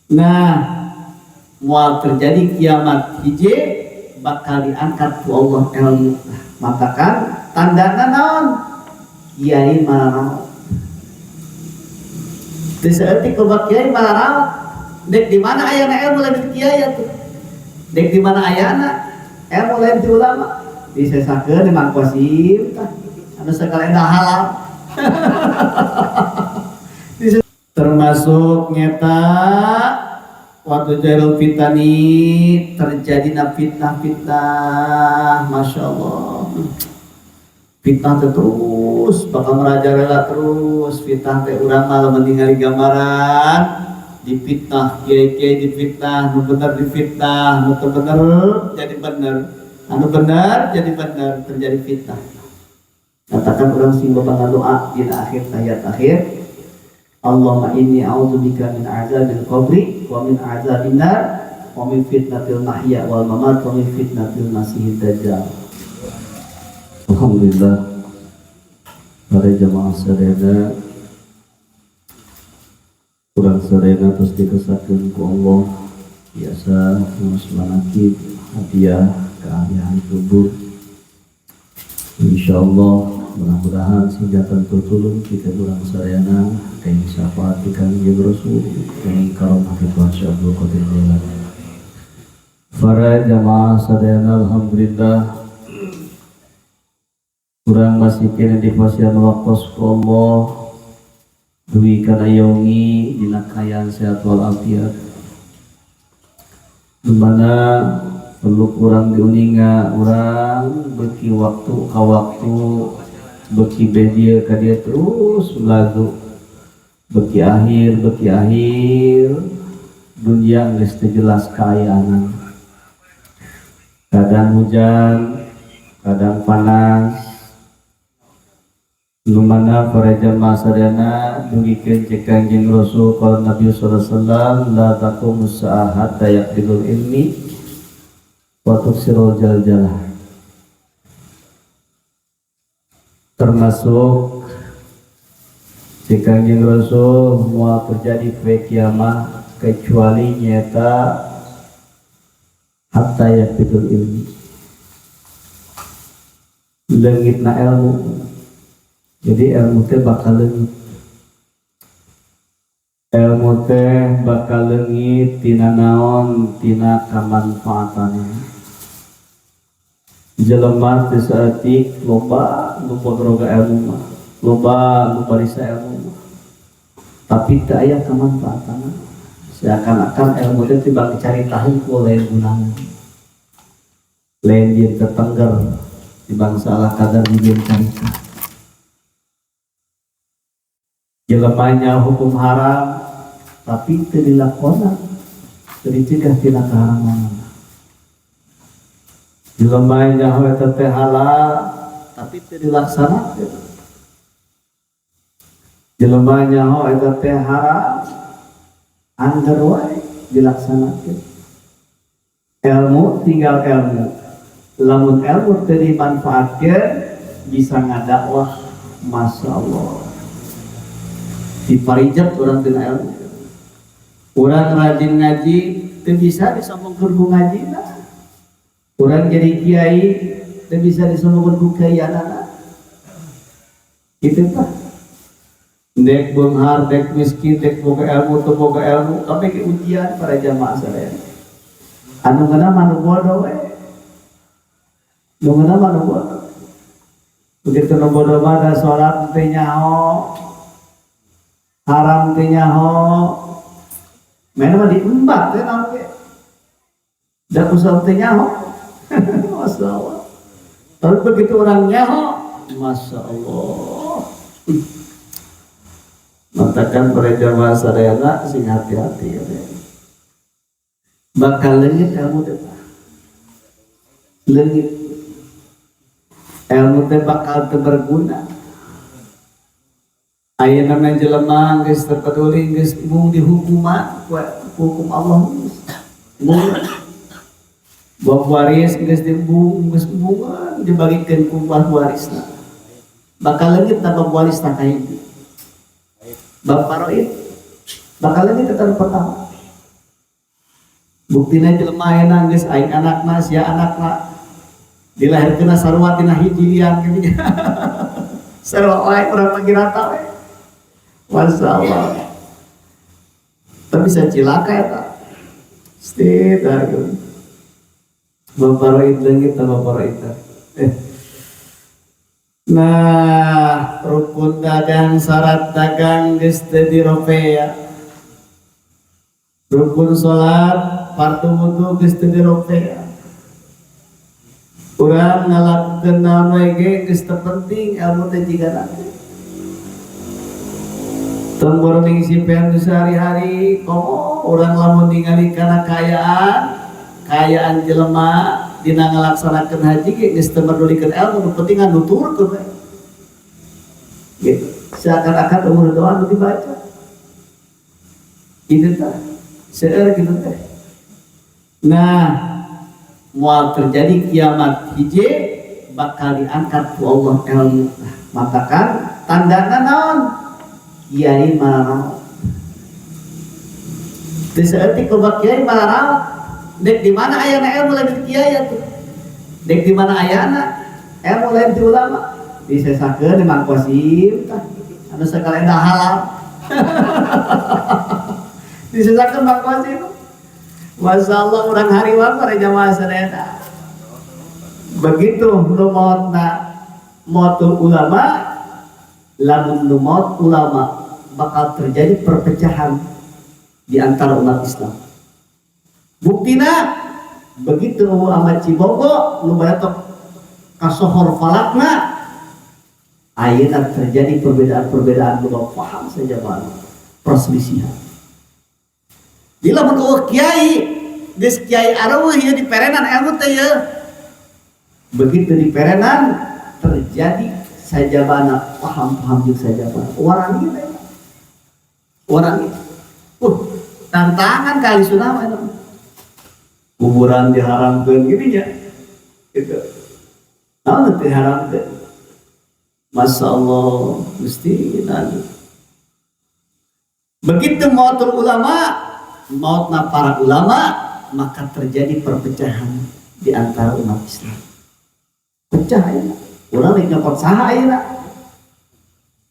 Nah, moal terjadi kiamat hiji bakal diangkat ku Allah ilmu. Nah, matakan tandana naon? Kiai mararaot. Teu saeutik loba kiai mararaot. Dek di mana ayana ilmu lain di kiai atuh. Dek di mana ayana ilmu lain di ulama. Disesakeun di Mang Kosim tah. Anu sagala endah halal. Termasuk nyata waktu jairul fitani terjadi fitnah-fitnah, masya Allah, fitnah teh terus bakal merajalela terus fitnah teh. Urang malah meninggali gambaran dipitnah, kiai-kiai dipitnah, nu bener dipitnah, nu teu bener jadi bener, anu bener jadi bener, terjadi fitnah. Katakan urang sing loba doa dina akhir tahiyat akhir, Allahumma inni a'udzubika min azabil qabri wa min azabin nar wa min fitnatil mahya wal mamat wa min fitnatil masihid dajjal. Alhamdulillah, para jamaah sadayana, kurang sadayana terus dikesakeun ku Allah biasa terus manakib hadiah keahlian kubur. Insyaallah, mudah-mudahan sehingga tentu tulung kita kurang sadayana kayak syafaat di Kanjeng Rasul kayak karomah di Tuhan Syekh Abdul Qadir Jailani. Para jamaah sadayana, alhamdulillah kurang masih kena di pasian waktu ku Allah duwi kana yaumi dina kaayaan sehat walafiat, dimana perlu kurang diuninga urang beki waktu ka waktu beki bedia ka dia terus melaju, beki akhir, beki akhir dunia geus teu jelas kaayaan, kadang hujan, kadang panas. Nu mana para jamaah sadayana, dugikeun cek Kanjeng Rasul, qala Nabi sallallahu alaihi wasallam, la taqumus saah hatta yaqbilul ilmi wa tuksirul jaljalah. Termasuk cek Kanjeng Rasul, moal terjadi poe kiamat kecuali nyata hatta yaqbilul ilmi, leungitna ilmu. Jadi ilmu teh bakal leungit, ilmu teh bakal leungit tina naon? Tina kamanfaatan. Jelema teh saeutik loba nu boga ilmu mah, loba nu barisa ilmu mah, tapi teu aya kamanfaatan. Seakan-akan ilmu teh tibang cari tahu ku lain gunana, lain dia tetengger di bangsa Allah kadar dijieun carita. Jelemanya hukum haram tapi teu dilakona, teu dicegah tina keharaman. Jelema nyaho eta teh halal tapi teu dilaksanakeun. Jelema nyaho eta teh haram, angger wae dilaksanakeun. Ilmu tinggal ilmu, lamun ilmu teu dimanfaatkeun bisa ngadakwah, masya Allah, diparijat urang tina ilmu. Urang rajin ngaji teu bisa disombongkeun ku ngajina. Urang jadi kiai teu bisa disombongkeun ku kiaianana. Kitu tah, dek beunghar, dek miskin, dek boga ilmu teu boga ilmu, kabeh ge ujian. Para jamaah sadaya, anu ngeunah mah nu bodoh we, nu ngeunah mah nu bodoh. Begitu nu bodoh mah da salat teh nyaho, haram teh nyaho, mana mah diembat teh naon ge da kusal teh nyaho. Masya Allah. Tapi begitu orang nyaho, masya Allah. Matakan para jamaah sadayana sing hati-hati ya. Bakal leungit ilmu teh, leungit ilmu teh, bakal teu berguna. Ayeuna mah jelema geus teu peduli, geus mung dihukuman ku hukum Allah geus. Mung bab waris geus diembung, geus embungan dibagikeun ku warisna. Bakal leungit bab waris tah kayak. Bab faraid bakal leungit eta pertama. Buktina jelema ayeuna geus aing anakna, sia anakna dilahirkeun sarua tina hiji liang kitu nya. Sarua wae urang lagi rata we. Masya Allah. Tapi bisa cilaka eta. Tidak. Bapak leungit bapak itu. Nah, rukun dagang, syarat dagang geus teu diropea. Rukun salat, fardu wudu geus teu diropea. Urang ngalakukeun naon wae ge geus teu penting ilmu teh jigana. Tong boro sipen sehari-hari, komo urang lamun ningali kana kaayaan, kaayaan jelema dina ngalaksanakeun haji ge geus teu merdulikeun ilmu, nu penting nuturkeun we. Gitu. Seakan-akan umur doa nu dibaca. Gitu tah. Seueur gitu teh. Nah, moal terjadi kiamat hiji bakal diangkat ku Allah ilmu. Nah, matakan tandana naon? Kiai mararaot. Teu saeutik loba kiai mararaot. Dek di mana ayana ilmu lain di kiai atuh. Dek di mana ayana ilmu lain di ulama. Disesakeun di Mang Qasim tah. Anu sakali dah halal. Disesakeun Mang Qasim. Masya Allah urang hariwang para jamaah sadayana. Begitu nu maotna mautul ulama, lamun nu maut ulama bakal terjadi perpecahan di antara umat Islam. Buktina begitu Ahmad Cibogo nu baretok kasohor falakna, ayeuna terjadi perbedaan-perbedaan loba paham saja perselisihan. Bila mun eueuh kiai, geus kiai areueuh ieu diperenan ilmu teh ieu. Begitu diperenan terjadi sajabana paham-paham jeung sajabana. Warani teh. Warani. Tantangan kali sunnah mah eta. Kuburan diharamkeun gini nya. Gitu. Naon teh diharamkeun? Masya Allah, mesti nanti. Begitu mautul ulama, mautna para ulama, maka terjadi perpecahan di antara umat Islam. Pecah ya. Urang rek nyokot saha ayeuna?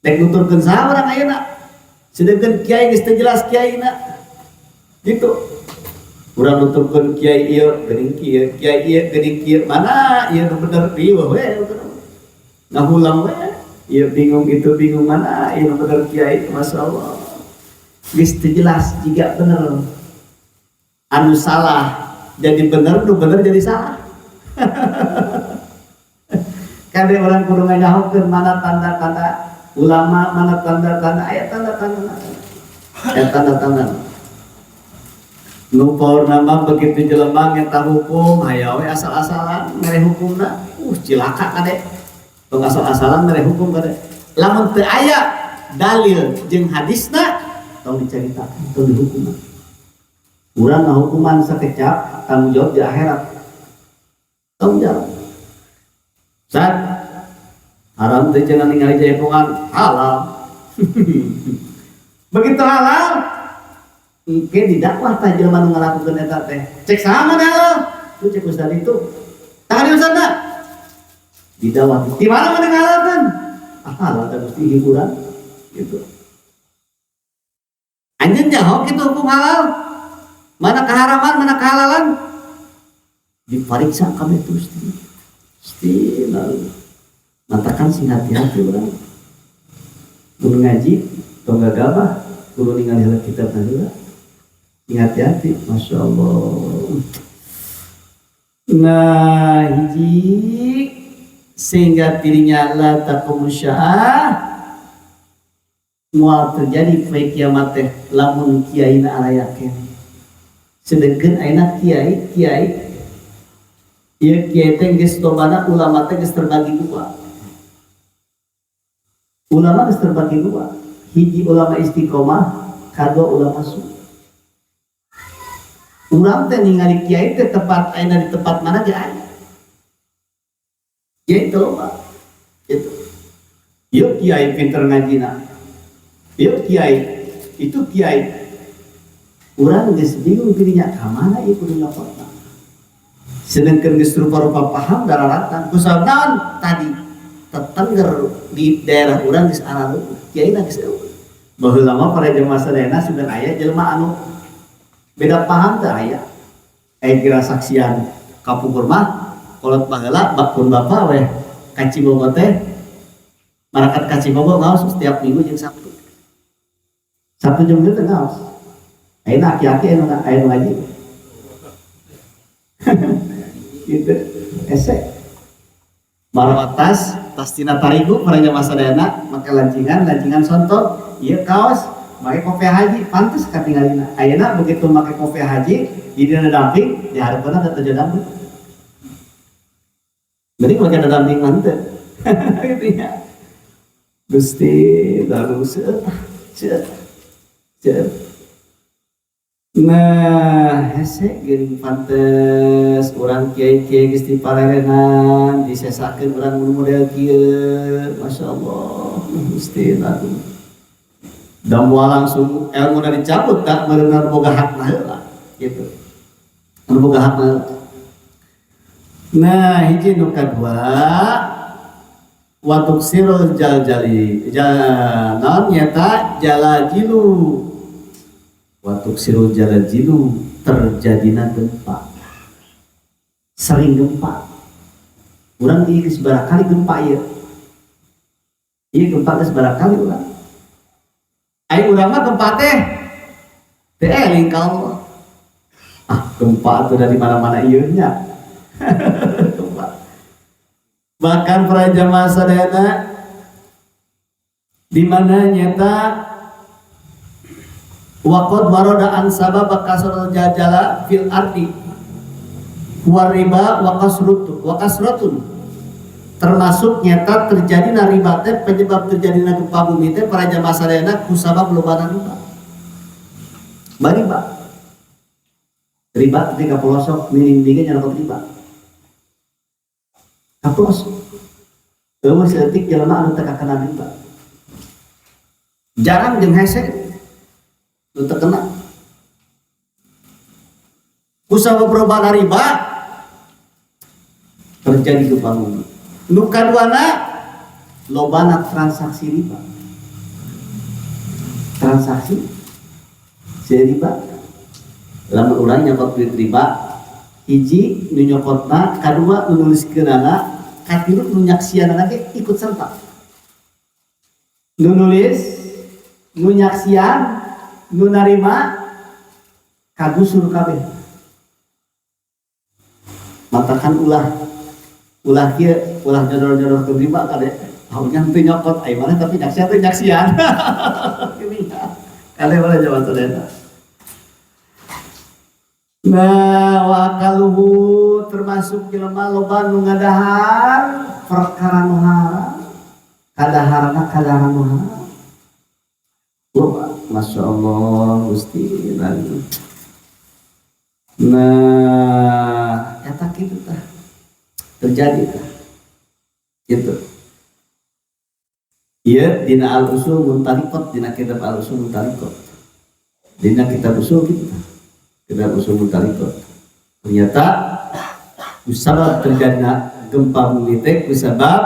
Rek nuturkeun saha urang ayeuna? Sedangkan kiai geus teu jelas kiaina. Gitu. Urang nuturkeun kiai ieu geuning kieu, kiai ieu geuning kieu, mana ieu nu bener riweuh we ngahulang we. Ieu bingung itu bingung mana ieu nu bener kiai, Masya Allah. Geus teu jelas jiga bener. Anu salah jadi bener, nu bener jadi salah. Kade orang kudu nganyahokeun mana tanda-tanda ulama, mana tanda-tanda, aya tanda-tanda. Aya tanda-tanda. Nu paurna begitu jelema ngeta hukum, aya we asal-asalan mere hukumna, cilaka kade. Tong asal-asalan mere hukum kade. Lamun teu aya dalil jeung hadisna, tong dicaritakeun, tong dihukuman. Urang ngahukuman sakecap tanggung jawab di akhirat. Tanggung jawab. Saat haram teh cenah ningali jaipongan halal. Begitu halal, engke didakwah tah jelema nu ngalakukeun eta teh. Cek saha mana halal? Tuh cek ustad itu. Tah di ustadna. Didakwah. Di mana mana ngalalkeun? Ah, halal teh mesti hiburan gitu. Anjeun nyaho kitu hukum halal. Mana keharaman, mana kehalalan? Diperiksa kami terus. Mesti lalu. Matakan sing hati-hati urang. Kudu ngaji, tong gagabah, kudu ningali heula kitab heula. Sing hati-hati, Masya Allah. Nah, hiji sehingga dirinya la taqumu sya'ah moal terjadi poe kiamat teh lamun kiaina araya keneh. Sedengkeun ayeuna kiai kiai ieu kiai teh geus lobana ulama teh geus terbagi dua. Ulama geus terbagi dua. Hiji ulama istiqomah, kadua ulama su. Urang teh ningali kiai teh tempat ayeuna di tempat mana ge aya. Kiai teh loba. Gitu. Ieu kiai pinter ngajina. Ieu kiai, itu kiai. Urang geus bingung dirinya ka mana ieu kudu nyokotna. Sedangkan geus rupa-rupa paham dararatan ku sabab naon tadi tetengger di daerah urang geus araleuh kiai na geus eueuh. Baheula mah para jemaah sadayana sudah aya jelema anu beda paham teh aya. Aya kira saksian kapungkur mah kolot baheula bakpun bapa weh ka Cibogo teh marakat ka Cibogo ngaos setiap minggu jeung Sabtu. Sabtu jeung Minggu teh ngaos. Ayeuna aki-aki aya nu ngaji. Gitu. Ese. Marawa tas, tas tina tarigu para jamaah sadayana make lancingan, lancingan sontok, ieu kaos, make kopiah haji, pantes katingalina. Ayeuna begitu make kopiah haji, di dina damping, di hareupeunna teh damping. Mending make damping mah henteu. Gitu ya. Gusti lalu seueur seueur seueur. Nah, hese geuning pantes urang kiai-kiai geus diparerenan, disesakeun urang nu model kieu. Masya Allah, Gusti lalu. Da moal langsung ilmu dicabut tak bener boga hakna heula gitu. Anu boga hakna heula. Nah, hiji nu kadua wa tuksirul jaljali naon nyata jalajilu. Wa tuksirul jalajilu terjadina gempa. Sering gempa. Urang ieu geus kali gempa ieu. Ieu gempa geus kali urang. Ai urang mah gempa teh teh eling ka Allah. Ah, gempa tuh dari mana-mana ieu nya. Gempa. Bahkan para jamaah sadayana di mana nyata waqad warada an sabab kasrul jajala fil ardi wa riba wa kasratu wa kasratun, termasuk nyata terjadi riba teh penyebab terjadi gempa bumi teh para jamaah sadayana kusabab lobana riba. Riba. Riba ketika pelosok mining-miningnya nyerokot riba. Ka pelosok. Eueuh saeutik jelema anu teu kakena riba. Jarang jeung hese nu teu kena. Kusabab lobana riba terjadi gempa bumi. Nu kaduana lobana transaksi riba. Transaksi si riba. Lamun urang nyokot duit riba, hiji nu nyokotna, kadua nu nuliskeunana, katilu nu nyaksianana ge ikut serta. Nu nulis, nu nyaksian, nu narima kagusur kabeh. Matakan ulah ulah kieu, ulah jodor-jodor ke riba kade. Haunya teu nyokot, ai mana tapi nyaksian teu nyaksian. Gini ya. Kade mana jawaban sadayana. Nah, wa akaluhu termasuk jelema loba nu ngadahar perkara nu haram. Kadaharana kadaharan nu haram. Loba, Masya Allah, Gusti. Nah, eta kitu tah. Terjadi tah. Gitu. Ieu dina al-usul muntaliqat, dina kitab al-usul muntaliqat. Dina kitab usul kitu tah. Kitab usul muntaliqat. Ternyata kusabab terjadinya gempa bumi teh kusabab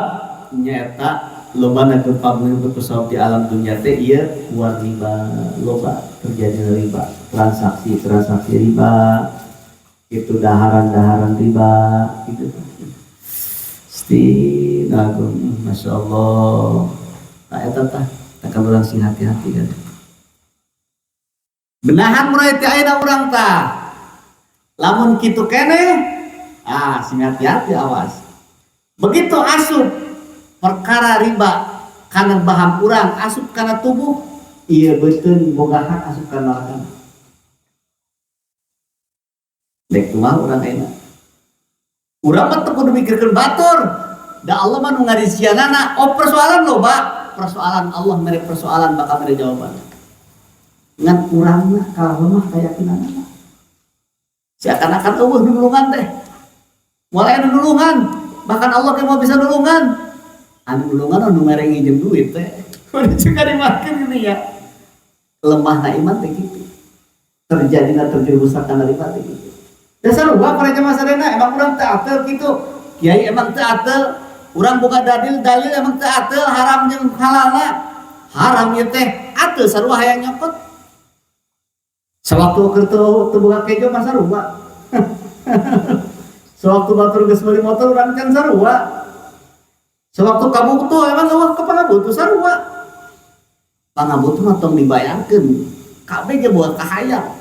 nyata lobana gempa bumi teh kusabab di alam dunia teh ieu war riba, loba terjadi riba, transaksi-transaksi riba, itu daharan-daharan riba gitu. Agung, Masya Allah. Nah, eta tah, tak urang sing hati-hati kan. Benahan mulai ti ayeuna urang tah. Lamun kitu keneh, ah sing hati-hati awas. Begitu asup perkara riba kana baham urang, asup kana tubuh, ieu beuteung boga hak asup kana neraka. Dek kumaha urang ayeuna? Urang mah teu kudu mikirkeun batur. Da Allah mah nu ngadisianana, oh persoalan loba, persoalan Allah mere persoalan bakal mere jawaban. Ngan urang mah kalah lemah keyakinanana. Seakan-akan eueuh nulungan teh. Moal aya nu nulungan, bahkan Allah ge moal bisa nulungan. Anu nulungan anu mere nginjem duit teh. Kudu juga dimakan ini ya. Lemahna iman teh gitu. Terjadi na terjerumuskan dari mati gitu. Dasar uang para jamaah sadayana emang urang teu atel gitu. Kiai emang teu atel, urang boga dalil dalil emang teu atel haram jeung halalna. Haram ieu teh atel sarua hayang nyokot. Sewaktu keur teu boga kejo mah sarua. Sewaktu batur geus meuli motor urang can sarua. Sewaktu kabutuh emang eueuh ka pangabutuh sarua. Pangabutuh mah tong dibayangkeun. Kabeh ge boga kahayang.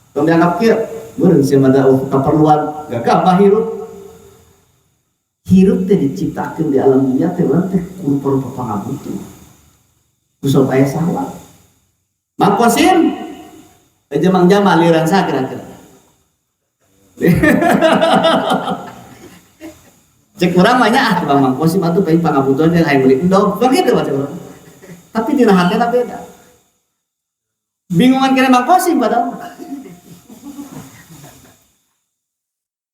Tong dianggap kieu, meureun sia mah da kaperluan gagah hirup. Hirup teh diciptakeun di alam dunia teh urang teh kudu rupa pangabutuh. Ku sabab aya sahwat. Mang Kosim aja Mang Jamal liran sa kira-kira. Cek urang mah nya ah Bang Mang Kosim atuh pengen pangabutuhan jeung hayang meuli endog begitu mah cek urang. Tapi dina hatena beda. Bingungan kira Mang Kosim padahal.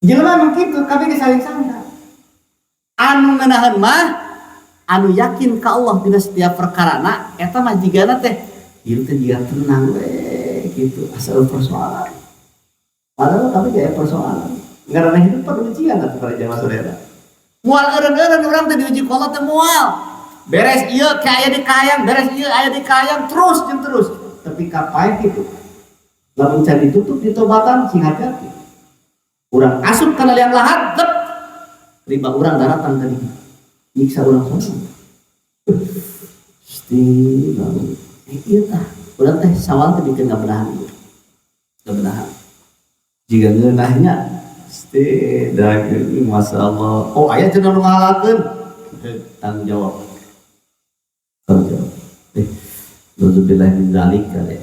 Jelema emang kitu kabeh ge saling sangka. Anu ngeunaheun mah anu yakin ka Allah dina setiap perkarana eta mah jigana teh ieu teh jiga tenang we gitu asal persoalan. Padahal kabeh ge aya persoalan. Ngaranna hidup perlu ujian atuh para jamaah saudara. Moal eureun-eureun urang teh diuji ku Allah teh moal. Beres ieu ke aya di kahayang, beres ieu aya di kahayang terus jeung terus. Tapi kapae kitu. Lamun can ditutup ditobatan sing hati-hati. Urang asup kana liang lahat, tep. Riba urang daratan tadi. Nyiksa urang sono. Gusti, lalu ieu tah, urang teh sawal teh bikin ngabenahan ieu. Ngabenahan. Jika ngeunahnya, Gusti, daging, Masya Allah. Oh, aya cenah nu ngahalakeun. Tanggung jawab. Tanggung jawab. Nauzubillah min dzalik kali.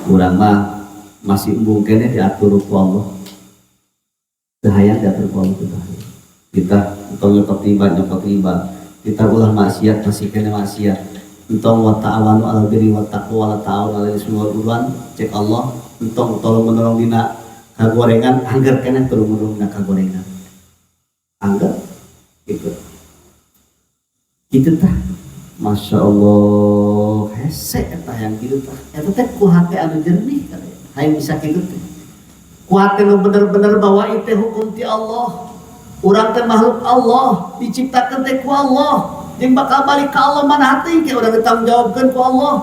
Urang mah masih embung keneh diatur ku Allah. Teu hayang diatur ku Allah teu hayang. Kita entong nyokot riba, nyokot riba. Kita ulah maksiat masih keneh maksiat. Entong wa ta'awanu 'alal birri wat taqwa wa la ta'awanu 'alal ismi wal 'udwan. Cek Allah, entong tolong menolong dina kagorengan, angger keneh tolong menolong dina kagorengan. Angger gitu. Gitu tah. Masya Allah, hese eta yang gitu tah. Eta teh ku hate anu jernih kali. Hayang bisa kitu teh. Ku hate nu bener-bener bahwa ieu teh hukum ti Allah. Urang teh makhluk Allah, diciptakeun teh ku Allah. Jeung bakal balik ka Allah mana hati ke urang ditanggungjawabkeun ku Allah.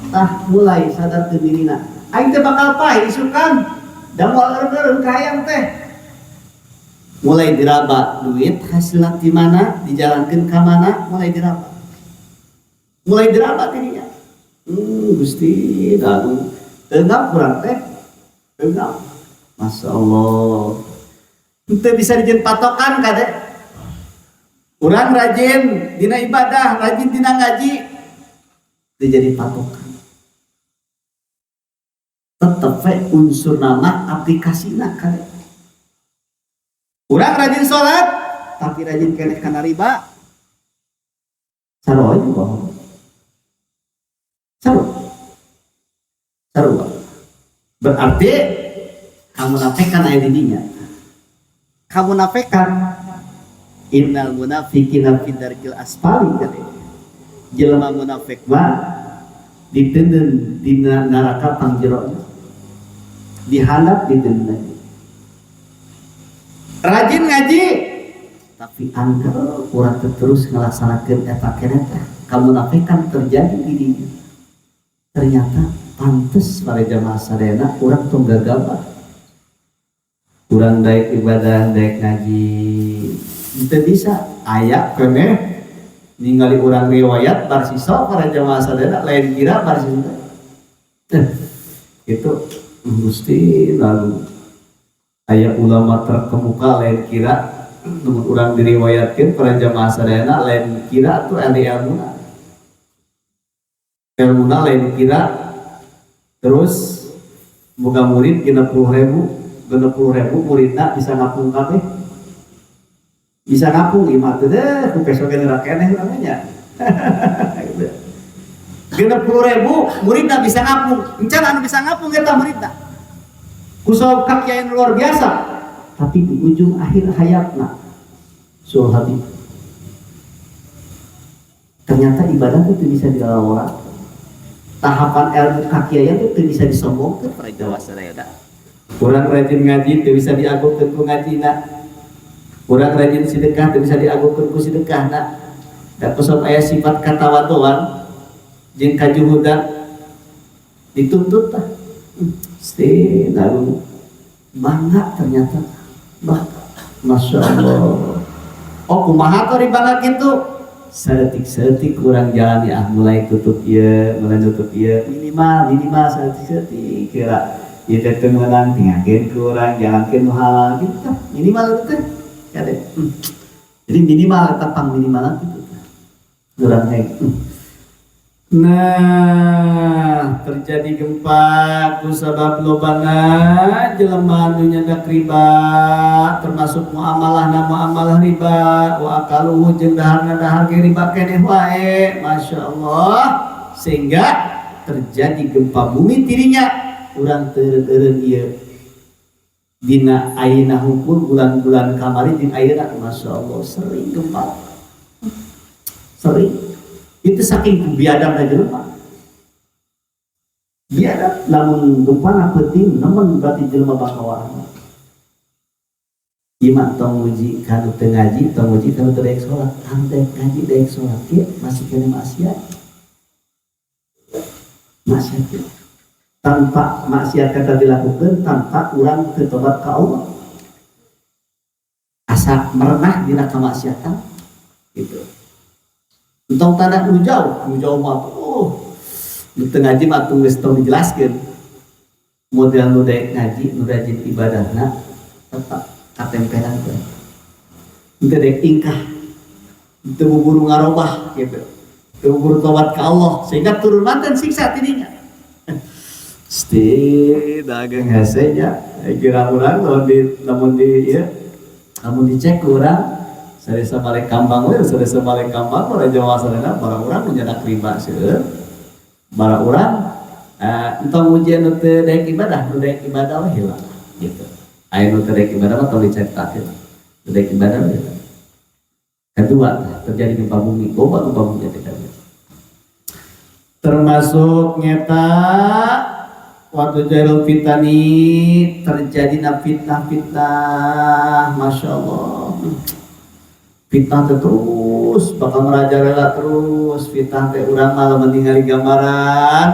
Tah mulai sadar ke dirina. Aing teh bakal paeh isukan. Da moal eureun-eureun kahayang teh. Mulai diraba duit hasilna ti mana, dijalankeun ka mana, mulai diraba. Mulai diraba dirinya. Gusti, dalu. Tengap kurang teh. Tengap. Masya Allah. Teu bisa dijieun patokan kade. Urang rajin dina ibadah, rajin dina ngaji, teu jadi patokan. Tetep we unsur nama aplikasina kade. Urang rajin sholat, tapi rajin keneh kana riba. Sarua juga. Sarua. Sarua. Berarti kamu nafikan aya di dinya. Kamu nafikan innal munafiqina fi darkil asfali katanya. Jelema munafik mah diteundeun dina neraka pangjerona. Dihandap diteundeun. Rajin ngaji tapi angker urang teh terus ngalaksanakeun eta keneh teh. Kamunafikan terjadi di dinya. Ternyata pantes para jamaah sadayana urang tong gagabah. Urang daek ibadah, daek ngaji. Teu bisa aya keneh ningali urang riwayat barsiso para jamaah sadayana lain kira barsiso teh. Itu Gusti lalu aya ulama terkemuka lain kira namun urang diriwayatkeun para jamaah sadayana lain kira tuh ahli ilmuna. Ilmuna lain kira terus boga murid 60.000, 60.000 muridna bisa ngapung kabeh. Bisa ngapung ieu mah teh deh ku peso ge geura keneh urang nya. 60.000 muridna bisa ngapung. Encan anu bisa ngapung eta muridna. Ku sabab kakiaian luar biasa, tapi di ujung akhir hayatna suul habib. Ternyata ibadah itu bisa dilakukan. Tahapan ilmu kakiaian itu teu bisa disombongkeun, para jamaah sadaya. Urang rajin ngaji teu bisa diagungkeun ku ngajina. Urang rajin sedekah teu bisa diagungkeun ku sedekahna. Da kusab aya sifat katawaduan jeung kajuhudan dituntut tah. Sti lalu bangga, ternyata bangga. Masya Allah. Oh, kumaha tuh bangga gitu? Saeutik-saeutik kurang jalan ya, mulai tutup ya, mulai tutup ya, minimal minimal saeutik-saeutik kira ieu teh teu meunang, tinggalkeun kurang, jalankeun nu halal gitu tah, minimal itu teh kade. Jadi minimal eta pang minimal gitu tah urang teh. Nah, terjadi gempa kusabab lobana jelema nu nyandak riba, termasuk muamalah na muamalah riba, wa akaluhu jeung daharna dahar ge riba keneh wae, Masya Allah, sehingga terjadi gempa bumi tirinya urang teu ieu dina ayeuna hukum bulan-bulan kamari jeung ayeuna, Masya Allah, sering gempa, sering. Itu saking biadab jelema, biadab. Lamun gempa penting nemen, berarti jelema bakal iman. Tong muji kanu teu ngaji, tong muji kanu teu daek salat. Anu daek ngaji, daek salat ge masih kena maksiat, maksiat ge. Tanpa maksiat kata dilakukan tanpa urang teu tobat ka Allah, asa merenah dina kemaksiatan gitu. Entong tanda nu jauh, nu jauh mah tuh nu teu ngaji mah tuh geus tong dijelaskeun. Model nu daek ngaji, nu rajin ibadahna tetap katempelan teh. Teu daek ingkah, teu buru ngarobah gitu. Teu buru tobat ka Allah sehingga turun mantan siksa tidinya. Sti dagang hese nya, kira urang lamun di ieu, lamun dicek ku urang sadesa balik kambang we, sadesa balik kambang para jamaah sadayana, barang urang nu nyandak riba seueur. Barang urang entong ujian nu teu daek ibadah, nu daek ibadah we heula gitu. Aya nu teu daek ibadah mah tong diceritakeun. Nu daek ibadah we heula. Kedua, terjadi gempa bumi, loba gempa bumi teh. Termasuk nyata waktu jairul fitani, terjadi fitnah-fitnah, Masya Allah, fitnah teh terus bakal merajalela terus fitnah teh. Urang malah meninggali gambaran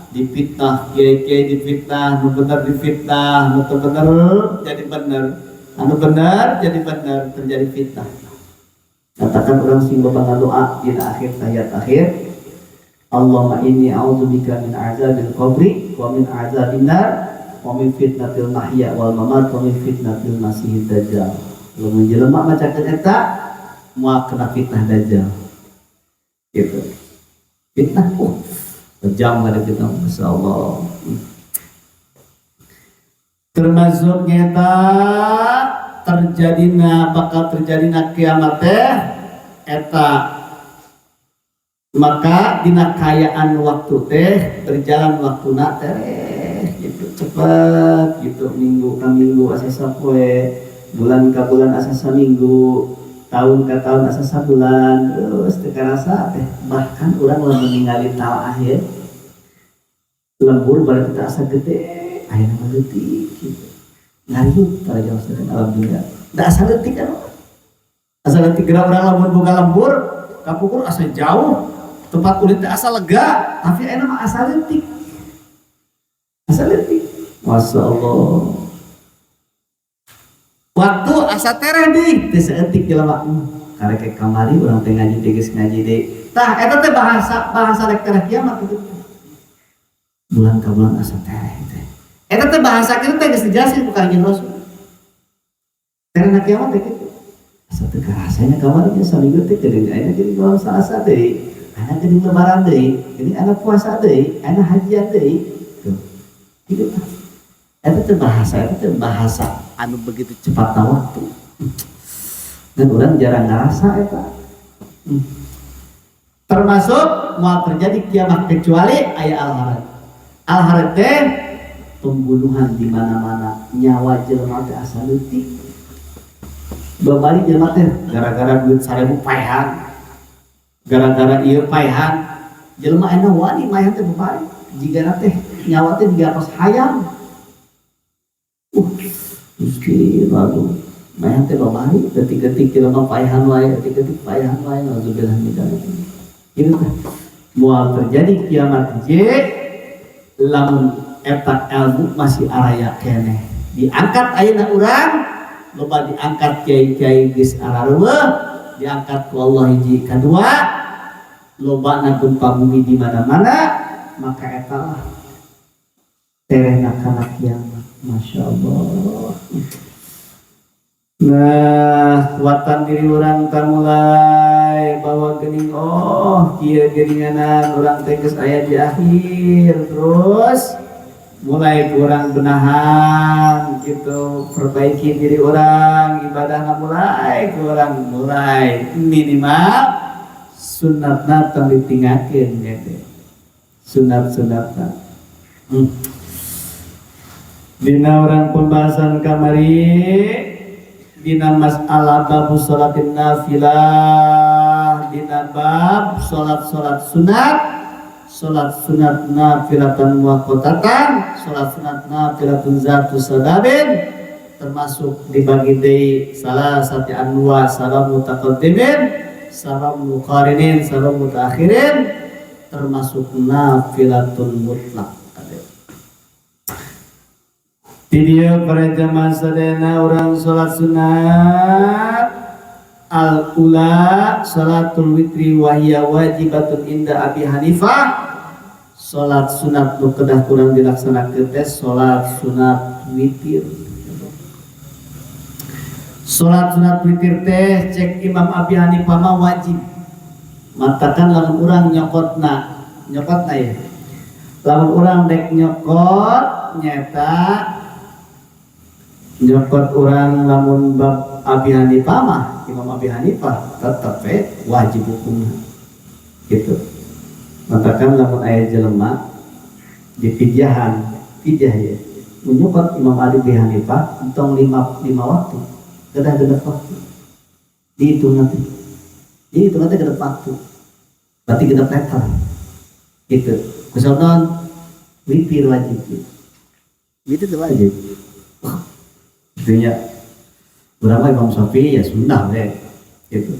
dipitnah, kiai-kiai dipitnah, nu bener dipitnah, nu teu bener jadi bener, anu bener jadi bener, terjadi fitnah. Katakan orang sing loba doa dina akhir tahiyat akhir, Allahumma inni a'udzubika min azabil qabri wa min azabin nar wa min fitnatil mahya wal mamat wa min fitnatil masihid dajjal. Lamun jelema macakeun eta moal kena fitnah dajjal. Gitu. Fitnah, oh, kejam ada fitnah, Masya Allah. Termasuk nyata terjadina, bakal terjadina kiamat teh eta, maka dina kayaan waktu teh berjalan waktuna teh gitu cepet gitu, minggu ke minggu asa sapoe, bulan ke bulan asa saminggu, tahun ke tahun asa sabulan, terus teu karasa teh. Bahkan urang lamun ningali talaah ya lembur berarti teh asa gede, ayeuna mah leutik gitu, ngariut para jamaah sadaya. Alhamdulillah da asa leutik kan, asa leutik. Geura urang lamun boga lembur kapungkur asa jauh tempat ulin teh, asa lega, tapi ayeuna mah asa leutik, asa leutik, Masya Allah. Waktu asa tereh deui teu saeutik jelema, karek kamari urang teh ngaji teh, geus ngaji deui. Tah, eta teh bahasa bahasa rek tereh kiamat itu, bulan ka bulan asa tereh teh. Eta teh bahasa kitu teh geus dijelasin ku Kanjeng Rasul, tereh kiamat teh kitu, asa teu karasanya kamari nya saminggu teh, geuning ayeuna jadi malam Salasa deui, ayeuna geuning lebaran deui, geuning ayeuna puasa deui, ayeuna hajian deui. Tuh gitu tah. Eta teh bahasa, eta teh bahasa anu begitu cepat waktu dan orang jarang ngerasa eta. Termasuk mau terjadi kiamat kecuali aya al-haraj. Al-haraj teh pembunuhan di mana-mana, nyawa jelema teh asa leutik. Babari jelema teh gara-gara duit 1.000 paehan, gara-gara ieu paehan. Jelema ayeuna wani maehan teh babari, jigana teh nyawa teh jiga kos hayam. Gusti lalu maehan teh babari, detik-detik jelema paehan wae, detik-detik paehan wae, nauzubillah min dzalik. Gitu teh. Moal terjadi kiamat je lamun eta ilmu masih araya keneh. Diangkat ayeuna urang, loba diangkat kiai-kiai geus arareuweuh, diangkat ku Allah hiji kadua, loba gempa bumi di mana-mana, maka eta lah terehna kana kiamat. Masya Allah. Nah, kuatan diri urang tah mulai bahwa geuning, oh kieu geuninganan urang teh geus aya di akhir, terus mulai kurang benahan gitu, perbaiki diri urang, ibadahna mulai kurang, mulai minimal sunatna tong ditinggalkeun gitu. Sunat-sunatna. Dina urang pembahasan kamari dina masalah bab sholatin nafilah, dina bab salat-salat sunat, salat sunat nafilatan muaqqatatan, salat sunat nafilatun zatu sababin, termasuk dibagi deui salah satu anwa sabab mutaqaddimin, sabab muqarinin, sabab mutaakhirin, termasuk nafilatun mutlak. Di dieu para jamaah sadayana urang salat sunat al ula salatul witri wa hiya wajibatun inda Abi Hanifah. Salat sunat nu kedah kurang dilaksanakeun teh salat sunat witir. Salat sunat witir teh cek Imam Abi Hanifah mah wajib. Matakan lamun urang nyokotna, nyokotna ya. Lamun urang dek nyokot nyata nyokot urang lamun bab Abi Hanifah mah, Imam Abi Hanifah tetep wajib hukumna. Gitu. Matakan lamun aya jelema di pijahan, pijah ya. Menyokot Imam Abi Hanifah entong lima waktu, kedah genep waktu. Dihitung nanti. Dihitung nanti genep waktu. Berarti genep letter. Gitu. Misalnya witir wajib gitu. Witir itu wajib. Artinya berapa Imam Syafi'i ya sunnah deh gitu.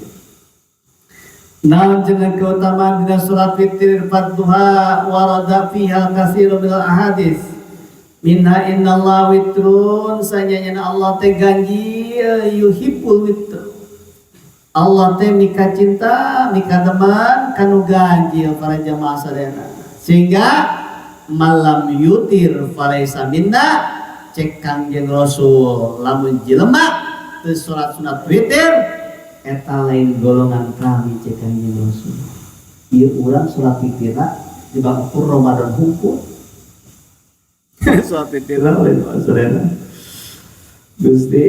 Nah, jeneng keutamaan dina salat witir fadluha warada fiha katsiru minal ahadis. Minha innallaha witrun, sanyanya Allah teh ganjil, yuhibbul witr. Allah teh mika cinta, mika demen kanu ganjil para jamaah sadayana. Sehingga malam yutir falaisa minna, cek Kangjeng Rasul lamun jelema teu salat sunat witir eta lain golongan kami, cek Kangjeng Rasul. Ieu urang salat witirna di ukur Ramadan hungkul. Salat witirna lain maksudna. Gusti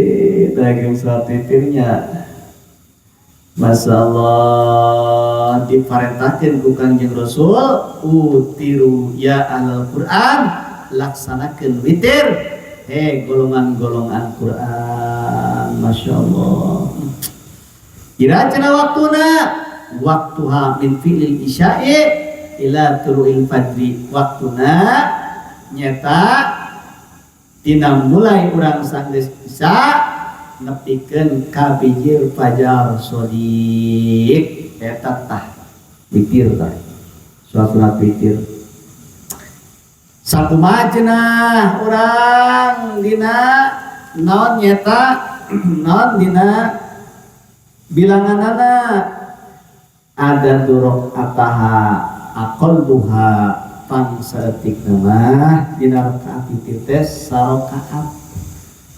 daging salat witirnya Masya Allah diparentahkan ku Kangjeng Rasul, utiru ya ahlul Quran, laksanakan witir hei golongan-golongan Quran. Masya Allah. Kira cenah waktuna, waktuha min fi'lil isya'i ila tulu'il fajri, waktuna nyata tina mulai urang sanggeus isya nepikeun ka bijir fajar shodiq. Eta tah witir tah salat witir. Sakumaha cenah urang dina naon nyata naon dina bilanganana ada durok ataha aqalluha pang saeutikna mah dina rakaat witir teh sarakaat.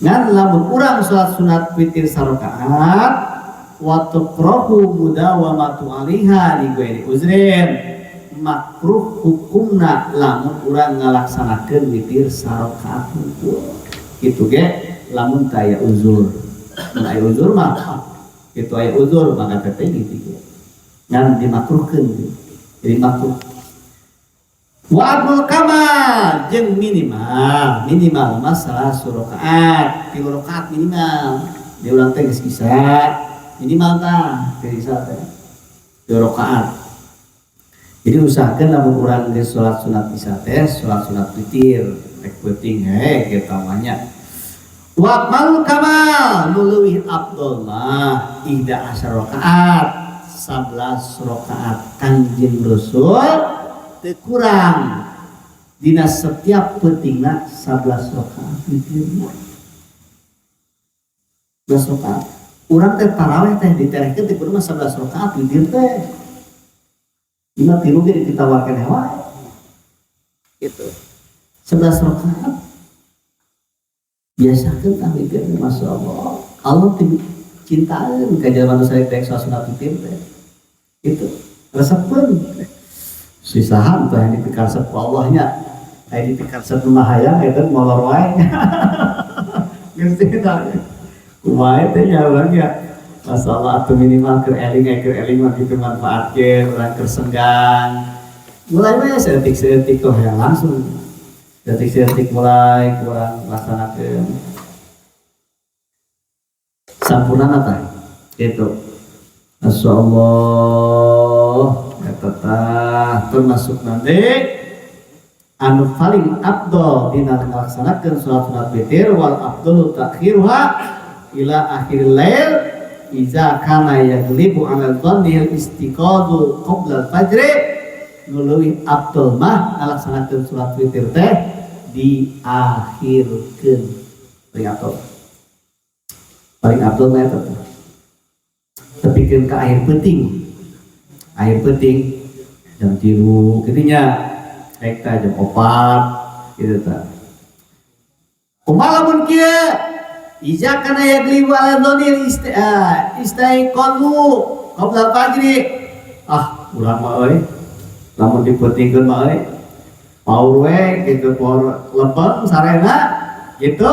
Ngan lamun urang salat sunat witir sarakaat wa tukrahu mudawamatu alaiha li ghairi uzrin, makruh hukumna lamun urang ngalaksanakeun witir sarakaat hungkul kitu ge lamun teu aya uzur. Mun aya uzur mah kitu, aya uzur maka teh gitu ge ngan dimakruhkeun, jadi makruh. Wa abdul kamal jeung minimal minimal masalah surakaat, 3 rakaat minimal. Di urang teh geus bisa minimal tah geus bisa teh 3 rakaat. Jadi usahakan lamun urang geus salat sunat isya teh salat sunat witir rek peuting he kitu mah nya. Wa akmalul kamal nu leuwih afdol mah ihda asyara rakaat, 11 rakaat. Kangjeng Rasul teu kurang dina setiap peutingna 11 rakaat witirna. 11 rakaat. Urang teh taraweh teh diterehkeun teh kudu mah 11 rakaat witir teh. Lima tilu ge ditawarkeun wae. Gitu. 11 rakaat. Biasakeun tah witir, Masya Allah. Allah cintaan ka jalma nu sareng teh sunat witir teh. Gitu. Resepeun. Sisahan teh yang dipikaresep ku Allah nya. Aya dipikaresep nu mah hayang eta molor wae. Geus teh. Kumaha teh nya urang ya. Masalah atau minimal keur eling, keur eling mah kitu manfaatkeun urang keur senggang. Mulai we saeutik-saeutik tuh ya langsung. Saeutik-saeutik mulai kurang laksanakeun. Sampurna tah gitu. Masya Allah, eta tah termasuk nanti anu paling afdol dina ngalaksanakeun salat sunat witir. Wal afdalu ta'khiruha ila akhiril lail iza kana yaglibu 'ala dhanni al-istiqadu qabla al-fajr. Nu leuwih afdol mah ngalaksanakeun salat witir teh diakhirkeun, paling afdol, paling afdol mah eta teh tepikeun ka akhir peuting, akhir peuting jam 3 kitu nya, rek tah jam 4 kitu tah. Kumaha lamun kieu? Iza kana yaglibu ala dhanni istaiqadu qabla fajri. Ah, urang mah euy lamun dipeutingkeun mah euy paur we gitu, paur lempeng sarena gitu.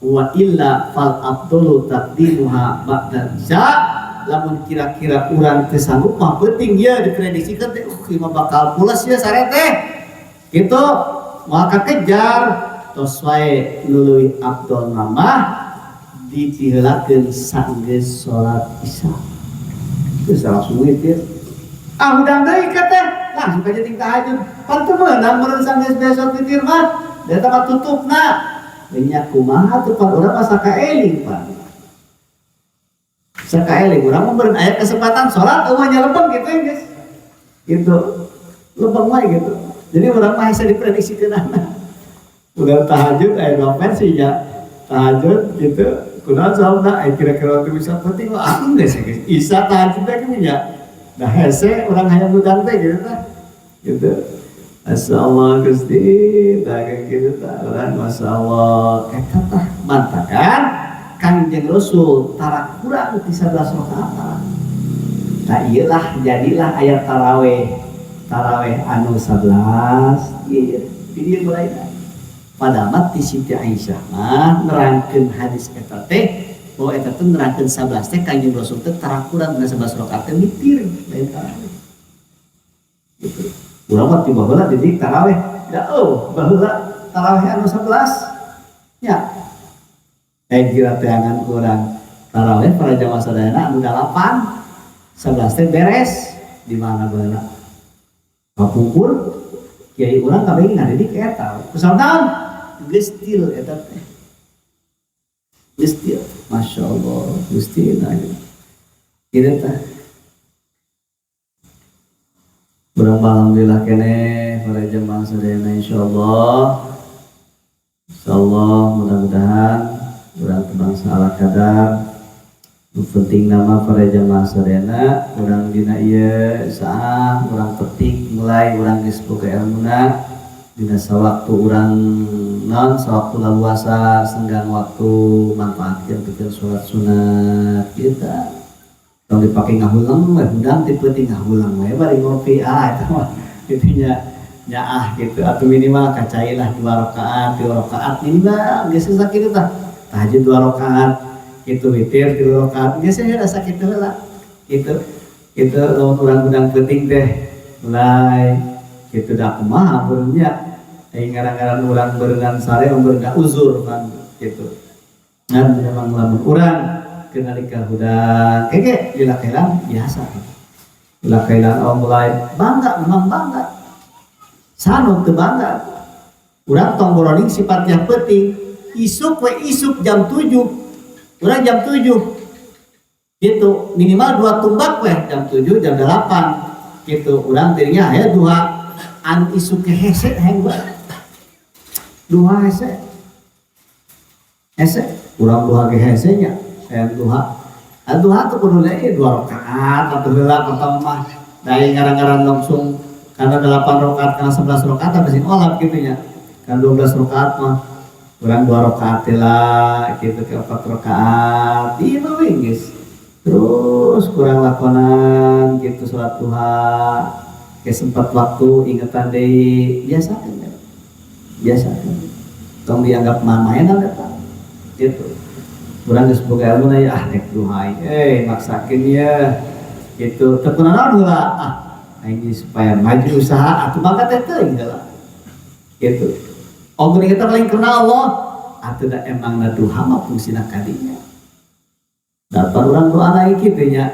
Wa illa fal afdalu taqdimuha ba'da isya. Lamun kira-kira urang teu sanggup mah peuting ya diprediksikan teh, ieu mah bakal pulas ya sare teh gitu, moal kakejar, tos wae nu leuwih afdol mah dipiheulakeun sanggeus salat isya. Geus langsung witir. Ah, hudang deui ka teh langsung ka jadi tahajud, pan teu meunang meureun sanggeus besok witir mah da eta mah tutupna. Nya kumaha tuh pan urang mah sakaeling pan. Sakaeling urang mah meureun aya kesempatan salat eueuh nya lempeng gitu ya guys. Gitu. Lempeng mah gitu. Jadi urang mah bisa diprediksikeun. Udah tahajud aya dua versi nya. Tahajud gitu kunaon sababna aya kira-kira waktu bisa penting mah ah geus geus. Isa tahajud teh kieu nya. Nah hese urang hayang hudang teh gitu tah. Gitu. Masya Allah Gusti, tah gitu tah urang Masya Allah. Eta tah mantakan Kangjeng Rasul tara kurang ti 11 rakaat. Nah iyalah jadilah ayat taraweh. Taraweh anu 11 ieu di dieu mulai. Padahal mah ti Siti Aisyah mah nerangkeun hadis eta teh bahwa eta teh nerangkeun 11 teh Kangjeng Rasul teh tara kurang dina 11 rakaat teh witir lain taraweh. Gitu. Urang mah ti baheula didik taraweh. Da oh, baheula taraweh anu 11. Nya. Kira teangan kurang taraweh para jamaah sadayana anu 8, 11 teh beres di mana baheula. Kapungkur kiai urang kabeh ngadidik eta. Kusabab naon? Geus til eta teh. Geus til. Masya Allah, Gusti nah. Kieu tah. Urang alhamdulillah keneh para jamaah sadayana insyaallah. Insyaallah mudah-mudahan urang bangsa ala kadar. Nu penting nama para jamaah sadayana urang dina ieu saah urang petik mulai urang geus boga elmuna dina sawaktu urang naon sawaktu laluasa senggang waktu manfaatkeun pikeun salat sunat kita. Tong dipake ngahulang we hudang ti peuting ngahulang we bari ngopi ah eta mah kitu nya nyaah gitu atau minimal kacailah 2 rakaat 3 rakaat minimal geus sakitu tah tahajud 2 rakaat gitu witir 3 rakaat geus aya rasa kitu heula gitu. Gitu lamun urang hudang peuting teh mulai kitu da kumaha beureum nya aing ngaran-ngaran urang berenang sare berenang uzur kan gitu. Ngan memang lamun urang kenalika hudang keke lila kelang biasa gitu. Lila oh mulai bangga, memang bangga. Sanu teu bangga. Urang tong boroning sifatnya penting. Isuk we isuk jam 7. Urang jam 7. Gitu, minimal dua tumbak we, jam 7, jam 8. Gitu, urang dirinya aya dua anu isuk ke hese hayang bae. Dua hese. Hese, urang dua ke hese nya, hayang duha. Ah, duha tuh kudu deui dua rakaat atau heula pertama mah. Dari ngaran-ngaran langsung karena 8 rakaat karena 11 rakaat tapi sing olap gitu nya. Kan 12 rakaat mah urang dua rakaat lah gitu ke empat rakaat. Iya we geus. Terus kurang lakonan gitu sholat duha. Ke sempat waktu ingetan deui, biasakan ya. Biasakan. Tong dianggap mainan eta. Gitu. Urang geus boga ilmu na ah nek duha eh maksakeun ya. Gitu. Teu kunaon heula ah aing supaya maju usaha atuh mangga teh teuing heula. Gitu. Oh geuning kita paling kenal Allah atuh da emang na duha mah fungsina kadinya. Dapat urang doa na kitu nya.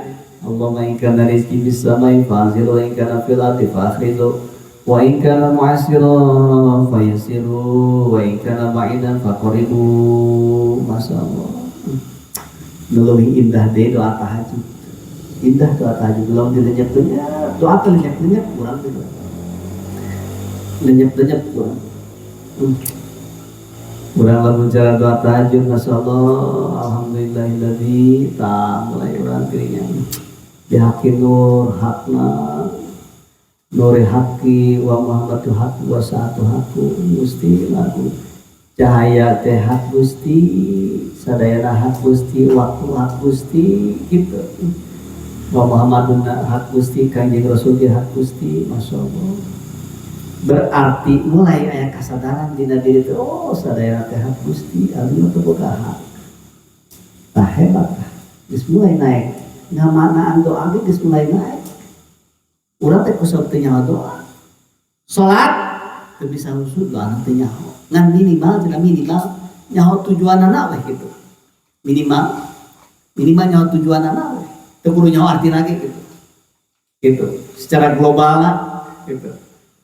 Allahumma in kana rizqi fis samai fa'anzil wa in kana fil ardi fa'akhrizu wa in kana mu'assiran fayassiru wa in kana ba'idan faqribu. Masya Allah. Leuwih indah deh doa tahajud. Indah doa tahajud belum dilenyap-lenyap, doa teh lenyap-lenyap urang teh. Lenyap-lenyap urang. Urang lamun cara doa tahajud, Masya Allah, alhamdulillahilladzi ta mulai urang dirinya. Bihaqi nur hakna nuri haqi wa Muhammadu haqu wa sa'atu haqu Gusti lagu cahaya teh hak Gusti, sadayana hak Gusti, waktu hak Gusti gitu. Wa Muhammadun hak Gusti, Kanjeng Rasul ge hak Gusti, Masya Allah. Berarti mulai aya kasadaran dina diri teh, oh sadayana teh hak Gusti, abdi mah teu boga hak. Tah hebat tah. Geus mulai naik. Ngamanaan doa ge geus mulai naik. Urang teh kusab teu nyaho doa. Salat teu bisa husud doa teu nyaho. Ngan minimal cenah minimal nyaho tujuanana we gitu. Minimal minimal nyaho tujuanana we. Teu kudu nyaho artina ge gitu. Gitu. Secara global gitu.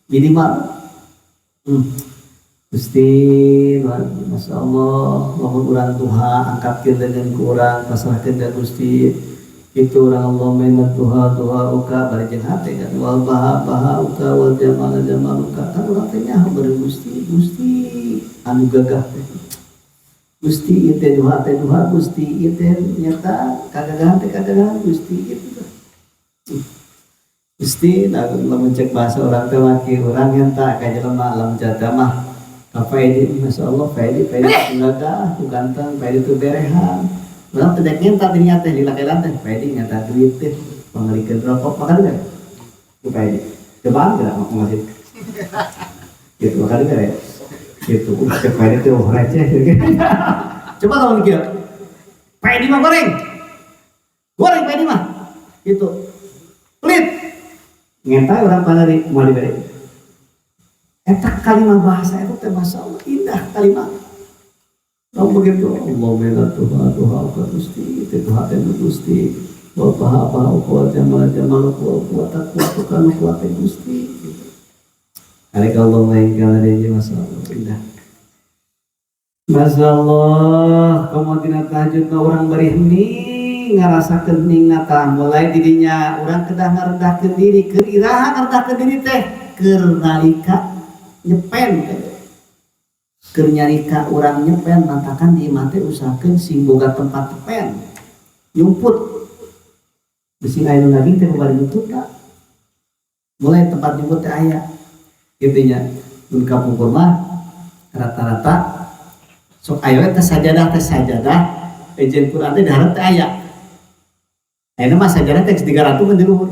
Minimal. Gusti, Masya Allah, lamun urang duha angkatkeun leungeun ku urang, pasrahkeun ka Gusti. Itu urang Allahumma inna duha duha uka bari jeung hate kan wal baha baha uka wal jamal jamal uka kan urang teh nyaho bari Gusti, Gusti anu gagah teh. Gusti ieu teh duha teh duha Gusti ieu teh nyata kagagahan teh kagagahan Gusti gitu teh. Gusti, nah, lamun cek bahasa urang teh mah kieu urang nyata ka jelema lamun jata mah ka Faidi, Masya Allah, Faidi, Faidi teu gagah, teu ganteng, Faidi teu berehan. Urang teh dek nyata dirinya teh lila kailan teh, Faidi nyata duit teh, pangalikeun rokok, makan teh. Ku Faidi. Cobaan geura mau ngasih. Gitu, makan teh ya. Gitu, cek Faidi teh oh receh. Coba lamun kieu. Faidi mah goreng. Goreng Faidi mah. Gitu. Pelit. Ngentai urang panari moal dibere. Eta kalimat bahasa itu teh Masya Allah indah kalimat. Lalu begitu Allah bela Tuhan Tuhan ka Gusti teh Tuhan teh Gusti wa baha baha wa jamal jamal wa kuwata kuwata kanu kuwata Gusti gitu. Arek Allah main kana deui Masya Allah indah. Masya Allah, komo dina tahajud mah urang bari hening ngarasakeun hening tah mulai didinya urang kedah ngarendahkeun diri, keur iraha ngarendahkeun diri teh keur nalika nyepen teh. Keur nyarika urang nyepen mantakan di imah teh usahakeun sing boga tempat nyepen. Nyumput. Bisi aya nu nagih teh bari nuntutna. Mulai tempat nyumput teh aya. Kitu nya. Mun kapungkur mah rata-rata sok aya we teh sajadah ejen Quran teh diharap teh aya. Ayeuna mah sajadah teh geus digarantungan di luhur.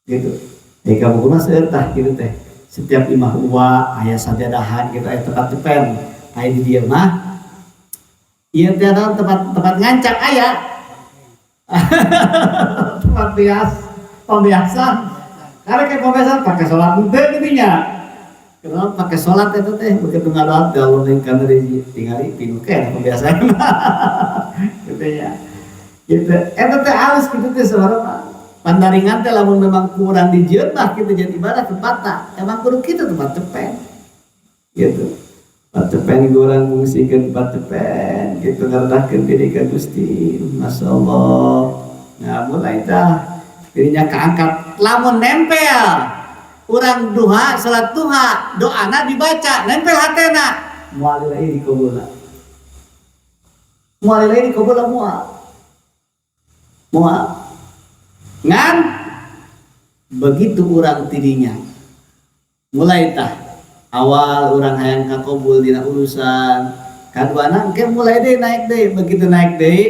Gitu. Di kapungkur mah seueur tah kitu teh. Setiap imah uwa aya sajadahan gitu aya tempat nyepen. Aya di dieu mah ieu teh naon tempat tempat ngancak aya. Tempat bias, pembiasan. Karena kayak pembiasan pakai sholat henteu kitu nya. Kenapa pakai sholat itu teh begitu ngadoa teh Allah ning kana tingali pinuh keneh pembiasaan. Gitu ya. Gitu. Eta teh halus kitu teh sebenarnya. Pandaringan teh lamun memang kurang dijieun mah kitu jadi ibadah tempatna. Emang kudu kitu tempat cepen. Gitu. Tempat cepen urang fungsikeun tempat cepen gitu ngarendahkeun diri ka Gusti. Masyaallah. Nah, mulai dah dirinya keangkat lamun nempel urang duha, salat duha, doana dibaca nempel hatena, moal lagi dikabulna, moal lagi dikabulna, moal moal. Ngan begitu urang tidinya mulai tah, awal urang hayang kakobul dina urusan, kaduana engke mulai deh naik deh. Begitu naik deh,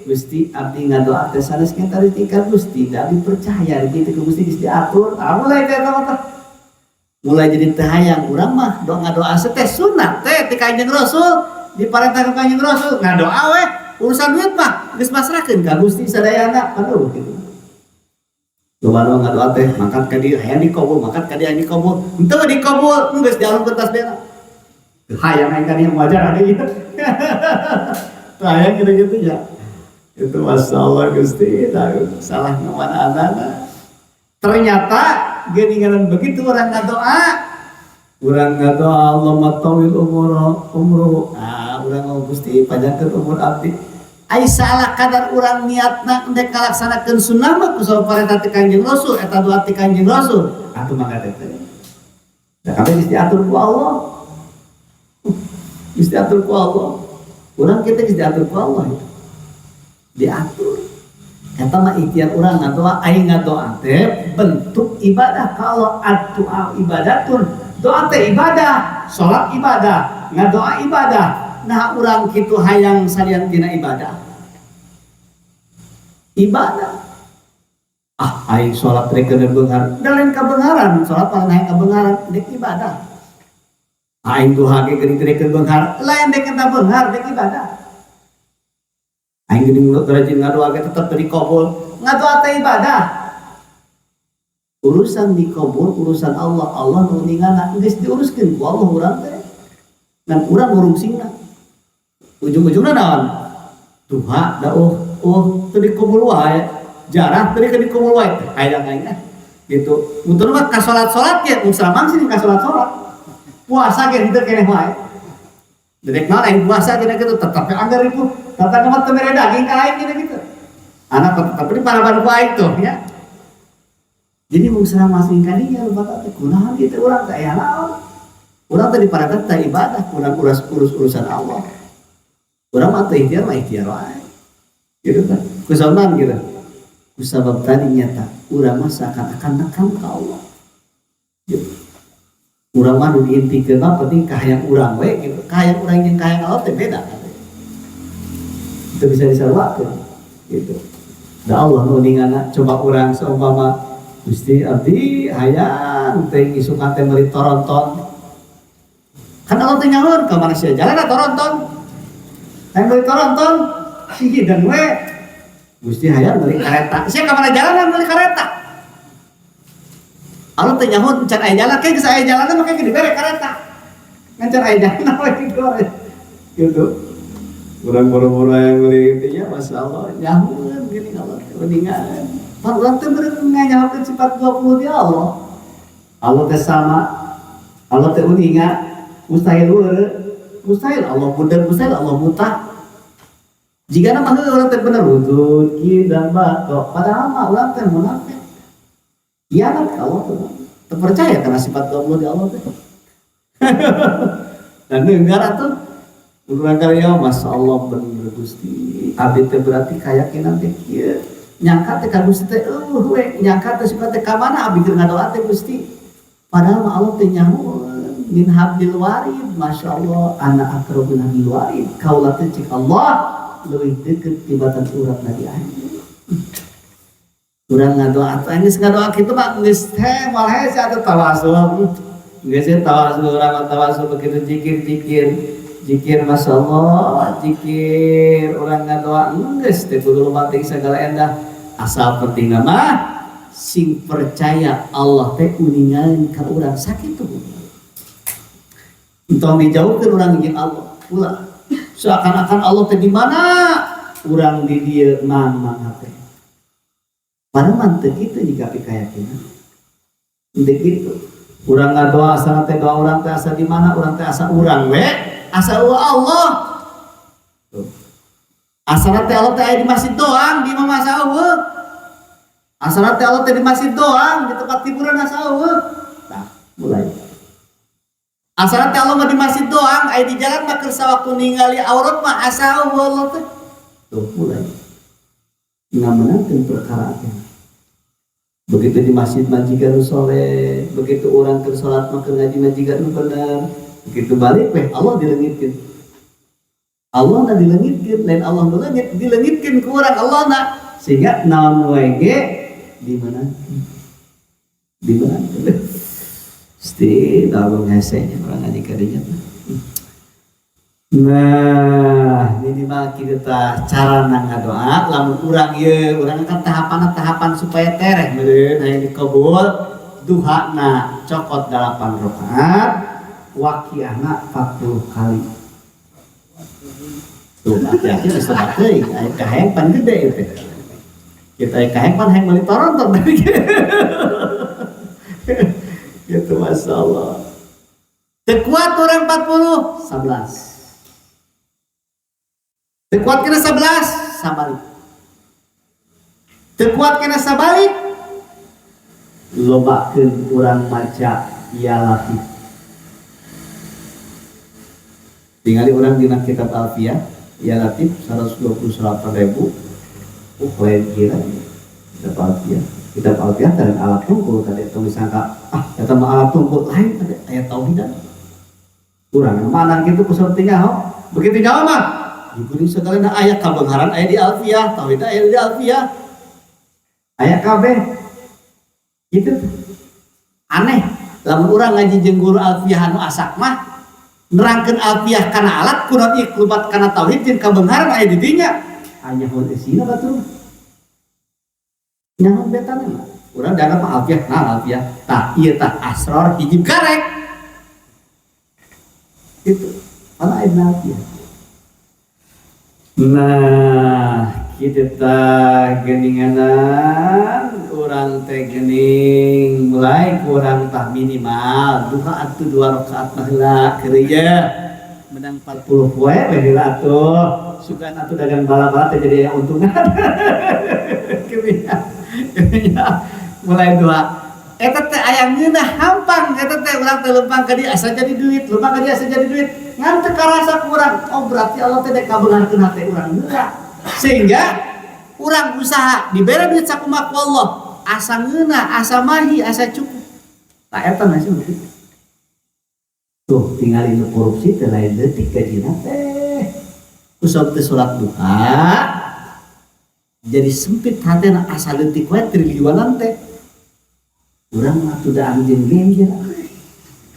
Gusti, abdi ngadoa teh sanes kita ti ka Gusti, da abdi percaya gitu ke Gusti geus diatur. Ah, mulai teh eta mah mulai jadi teu hayang urang mah doa. Ngadoa teh sunat teh ti Kanjeng Rasul, diparentah ka Kanjeng Rasul ngadoa weh, urusan duit mah geus pasrahkeun ka Gusti sadayana. Aduh, gitu. Loba nu ngadoa teh mangkat ka dieu hayang dikabul, mangkat ka dieu hayang dikabul, henteu dikabul, geus dialungkeun tasbihna. Hayang aing ka dieu wajar ada ieu. Hayang gitu-gitu ya. Itu masalah Gusti, salah mana anak. Ternyata geuningan begitu orang ngadoa, urang ngadoa Allahumma tawil umur umru. Ah, urang ngomong Gusti panjangkeun umur abdi. Ai salah kadar urang niatna endek ngalaksanakeun sunnah mah ku sabab parentah ti Kanjeng Rasul, eta doa ti Kanjeng Rasul. Atuh mangga teh. Da kabeh geus diatur ku Allah. Geus diatur ku Allah. Urang kita geus diatur ku Allah itu. Diatur. Eta mah ikhtiar urang ngadoa, aing ngadoa teh bentuk ibadah. Kalau ad-doa ibadatun, doa teh ibadah, salat ibadah, ngadoa ibadah. Nah, urang kitu hayang salian tina ibadah. Ibadah. Ah, aing salat rek keun beunghar. Da lain kabeungharan, salat mah hayang kabeungharan, dek ibadah. Aing duha ge geuning rek beunghar, lain dek eta beunghar, dek ibadah. Aing geuning rajin ngadoa ge tetep teu dikabul. Ngadoa teh ibadah. Urusan dikabul urusan Allah, Allah nu ningana, geus diuruskeun ku Allah urang teh. Ngan urang ngurungsingna. Ujung-ujungna naon? Duha da teu dikabul wae. Jarah teu dikabul wae. Hayang aing ah. Gitu. Mun mah ka salat-salat ge, mun salamang sih ka salat-salat. Puasa ge henteu keneh wae. Dedek naon aing puasa cenah kitu, tetep we anggar ribu. Tatangga mah teu mere daging ka aing cenah kitu. Anak tetep di paraban ku aing tuh ya. Jadi mun masing ka dinya lupa teh kunaon kitu urang teh aya naon. Urang teh diparentah teh ibadah, kurang urus urus urusan Allah. Urang mah teh ikhtiar mah ikhtiar wae. Gitu kan. Kusaban gitu. Kusabab tadi nyata urang mah seakan-akan nekam ka Allah. Gitu. Urang mah nu diintikeun mah penting kahayang urang we gitu. Kahayang urang jeung kahayang Allah teh beda kan. Itu bisa disaruakeun gitu. Da Allah nu ningana, coba urang seumpama Gusti abdi hayang teh isukan teh meuli toronton. Kan Allah teh nyahoan ka mana sia jalan toronton. Hayang meuli toronton siji dan we Gusti hayang meuli kareta. Sia ka mana jalan meuli kareta? Allah teh nyahoan can aya jalan, kayak geus aya jalan mah kayak dibere kareta. Ngan can aya jalan we gitu. Gitu. Urang boro-boro yang meuli intinya Masya Allah nyahoan gini Allah mendingan. Pan urang teh beureum nganyahokeun sifat 20 di Allah. Allah teh sama, Allah teh uninga, mustahil heureut, mustahil Allah budak, mustahil Allah buta. Jika nama urang teh bener wujud dan batok, padahal mah urang teh munafik. Kianat ka Allah tuh. Terpercaya karena sifat 20 di Allah teh. Dan negara tuh urang kali ya Masya Allah bener Gusti. Abdi teh berarti keyakinan teh kieu. Nyangka teh ka Gusti teh eueuh we, nyangka teh sifat teh ka mana abdi keur ngadoa teh Gusti. Padahal mah Allah teh nyahoeun min hablil warid, Masya Allah, ana aqrabu min hablil warid. Kaula teh cek Allah leuwih deukeut tibatan urat nadi anjeun. Urang ngadoa teh geus ngadoa kitu mah geus teh moal hese atuh tawasul. Geus tawasul urang tawasul begitu zikir-zikir. Zikir Masya Allah, zikir urang ngadoa geus teh kudu loba teh segala endah. Asal penting mah sing percaya Allah teh uningan ka urang sakitu. Entong dijauhkeun urang jeung Allah ulah. Seakan-akan Allah teh di mana? Urang di dieu mang mang hate. Padahal mah teu kitu jika keyakinan. Teu kitu. Urang ngadoa asa teh doa urang teh asa di mana, urang teh asa urang we, asa Allah. Tuh. Asana teh Allah teh aya di masjid doang, di imah asa euweuh. Asana teh Allah teh di masjid doang, di tempat hiburan asa euweuh. Nah, mulai. Asana teh Allah mah di masjid doang, aya di jalan mah keur sawaktu ningali aurat mah asa euweuh Allah teh. Tuh, mulai. Ngamenangkeun perkara teh. Begitu di masjid majikan nu soleh, begitu orang keur salat mah keur ngaji majikan nu bener, begitu balik weh Allah dileungitkeun. Allah na dileungitkeun, lain Allah nu leungit, dileungitkeun ku urang Allah na sehingga naon wae ge dimenangkeun. Dimenangkeun. Pasti tahu hesenya urang ngaji ka dinya teh. Nah, minimal kita cara ngadoa lamun urang ieu urang kan tahapan-tahapan supaya tereh meureun hayang dikabul duhana cokot 8 rakaat, waqiahna 40 kali. Tuh, hati-hati geus tebak teuing, aya kahayang pan gede ieu teh. Kita aya kahayang pan hayang meuli toronton tadi. Gitu, Masya Allah. Teu kuat urang 40, 11. Teu kuat kena 11, sabalik. Teu kuat kena sabalik, lobakeun urang maca ya Latif. Tingali urang dina kitab Alfiyah, ya Latif 128.000. Lain kira kitab Alfiyah. Kitab Alfiyah teh alat tungkul tadi tong disangka ah eta mah alat tungkul lain tadi aya tauhidan. Urang mana kitu ku tinggal ho. Begitu nyawa mah diguring segala aya kabeungharan aya di Alfiyah, tauhid aya di Alfiyah. Aya kabeh. Gitu. Aneh, lamun urang ngaji jeung guru Alfiyah anu asak mah nerangkeun Alfiyah kana alat kunaon ieu klubat kana tauhid jeung kabeungharan aya di dinya. Aya nyaho eusina batur. Nyaho betana mah. Urang dianggap mah Alfiyah, nah Alfiyah. Tah ieu tah asror hiji karek. Itu. Mana aya Alfiyah. Nah, kita tah geninganan urang teh gening mulai kurang tah minimal duha atuh 2 rakaat mah heula keur ieu menang 40 poe we heula atuh sugan atuh dagang bala-bala teh jadi aya untungan. Kieu mulai dua eta teh aya ngeunah hampang eta teh urang teh lempang ka dieu asa jadi duit, lempang ka dieu asa jadi duit, ngan teu karasa ku urang. Oh, berarti Allah teh dek kabeungharkeun hate urang heula sehingga urang usaha dibere duit sakumaha ku Allah asa ngeunah, asa mahi, asa cukup. Tah eta mah sih begitu. Tuh tingali nu korupsi teh lain leutik gajina teh. Kusab teh salat duha jadi sempit hatena asa leutik we triliunan teh. Urang mah atuh da anjeun gengger.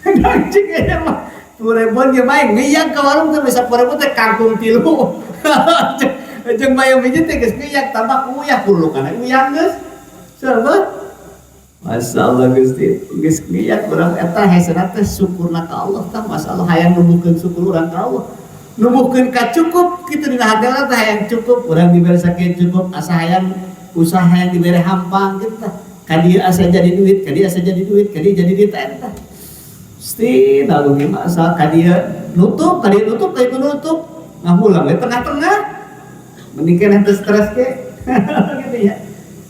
Anjing ge mah 10.000 ge main ngeyang ka warung teh bisa 10.000 teh kangkung tilu. Jeung bayam hiji teh geus ngeyang tambah ku uyah kurulukan uyah geus. Sahabat. Masya Allah Gusti, geus ngeyang urang eta hesena teh syukurna ka Allah tah masyaallah hayang numbuhkeun syukur urang ka Allah. Numbuhkeun ka cukup kitu dina hati urang teh hayang cukup, urang dibere sakieu cukup asa hayang usaha hayang dibere hampang kitu tah. Ka dieu asa jadi duit, ka dieu asa jadi duit, ka dieu jadi duit eta. Gusti, nanggung mah asa ka dieu nutup, ka dieu nutup, ka dieu nutup. Ngahulang we tengah-tengah. Mending keneh teu stres ge. Gitu ya.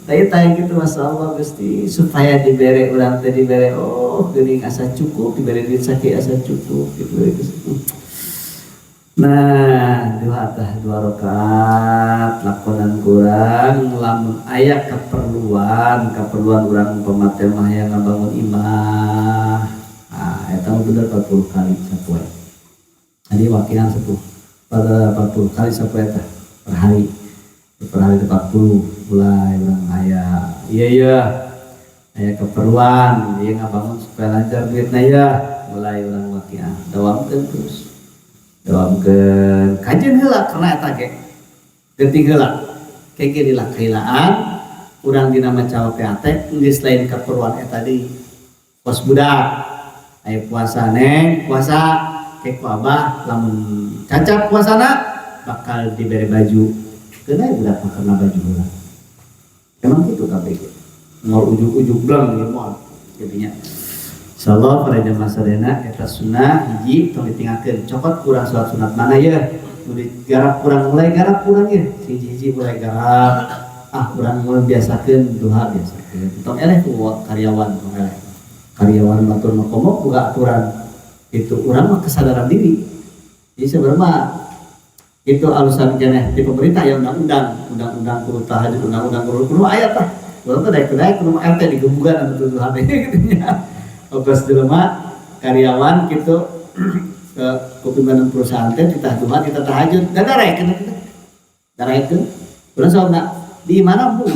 Tapi tayang gitu Masya Allah Gusti supaya dibere urang teh dibere oh geuning asa cukup dibere duit sakieu asa cukup gitu gitu. Nah, dua tah 2 rakaat lakonan kurang lamun aya keperluan, keperluan urang umpama teh mah hayang ngabangun imah. Ah, eta mah bener 40 kali sapoe. Jadi wakilan 10 pada 40 kali sapoe teh per hari. Per hari teh 40 mulai urang aya. Iya iya. Aya keperluan, ieu ngabangun supaya lancar duitna ya, mulai urang wakian. Dawamkeun terus. Dawamkeun kajeun heula karena eta ge. Geuting heula. Ke ge dilakailaan urang dina maca wakiah teh geus lain keperluan eta deui. Kos budak aya puasa neng, puasa ke ku abah lamun cacap puasana bakal dibere baju. Keuna budak mah karena baju heula. Emang gitu KPG. Mau ujug-ujug blang ya moal jadinya. Insyaallah para jamaah sadayana, eta sunnah hiji tong ditinggalkeun. Cokot kurang salat sunat mana ya? Nu digarap kurang, mulai garap kurang ya. Hiji-hiji mulai garap. Ah, urang mulai biasakeun duha, biasakeun. Tong eleh ku karyawan, tong eleh. Karyawan batur mah komo boga aturan. Itu urang mah kesadaran diri. Jadi sebenarnya mah itu alasan keneh di pemerintah ya undang-undang, undang-undang kudu tahajud, undang-undang kudu kudu ayat lah. Urang teh daek daek kudu RT digebugan anu tuduhan gitu nya. Ogos jelema karyawan gitu ke pimpinan perusahaan teh titah duha, titah tahajud, dan darekeun kitu. Darekeun. Urang sababna di mana pun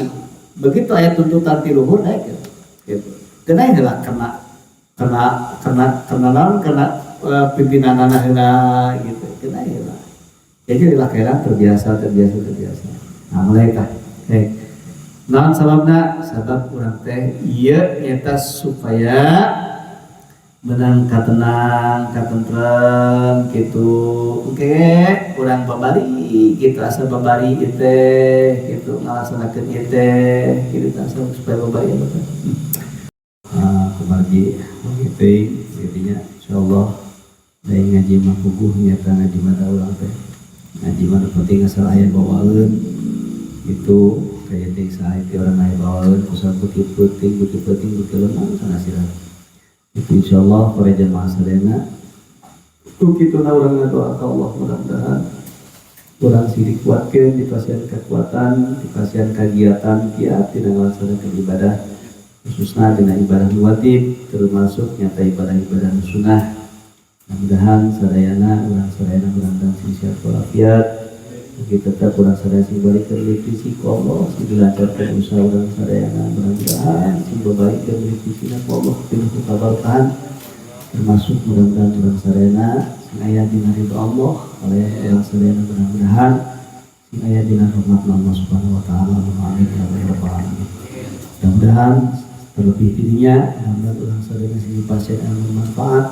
begitu aya tuntutan ti luhur, daekeun. Gitu. Kena heula kena kena kena kena naon, kena pimpinanana heula gitu. Kena heula. Jadi lah kira terbiasa, terbiasa, terbiasa. Nah, mulai tah. Hei. Naon sababna? Sabab urang teh ieu nyata supaya menang katenang, katentrem gitu. Oke, urang babari gitu, asa babari ieu teh gitu, ngalaksanakeun ieu teh gitu, asa supaya babari eta teh. Ah, kumargi begitu jadinya. Insyaallah dari ngaji mah puguh nyata ngaji mah urang teh. Ngaji mah nu penting asal aya bawaeun itu kayak teh saha teh urang aya bawaeun kusabab beuki peuting, beuki peuting, beuki lemah sana sirat. Itu insyaallah para jamaah sadayana ku kituna urang ngadoa ka Allah, mudah-mudahan urang sing dikuatkeun, dipasihan kekuatan, dipasihan kegiatan kiat dina ngalaksanakeun ibadah, khususnya dina ibadah wajib, termasuk nyata ibadah-ibadah sunnah. Mudah-mudahan sadayana urang sadayana mudah-mudahan sing sehat walafiat. Mugi tetap urang sadaya sing balikeun deui ku Allah, sing dilancarkeun usaha urang sadayana, mudah-mudahan sing babalikeun deui ku Allah pinuh kabarkahan, termasuk mudah-mudahan urang sadayana sing aya dina ridho Allah, oleh urang sadayana mudah-mudahan sing aya dina rahmat Allah Subhanahu wa taala. Amin ya rabbal alamin. Mudah-mudahan terlebih dirinya, mudah-mudahan urang sadayana sing dipasihan ilmu manfaat,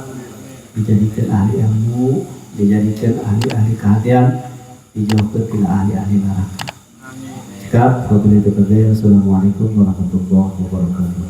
dijadikan ahli ilmu, dijadikan ahli-ahli kehadian, dijauhkan tina ahli-ahli neraka. Cekap, wabillahi taufiq. Assalamualaikum warahmatullahi wabarakatuh.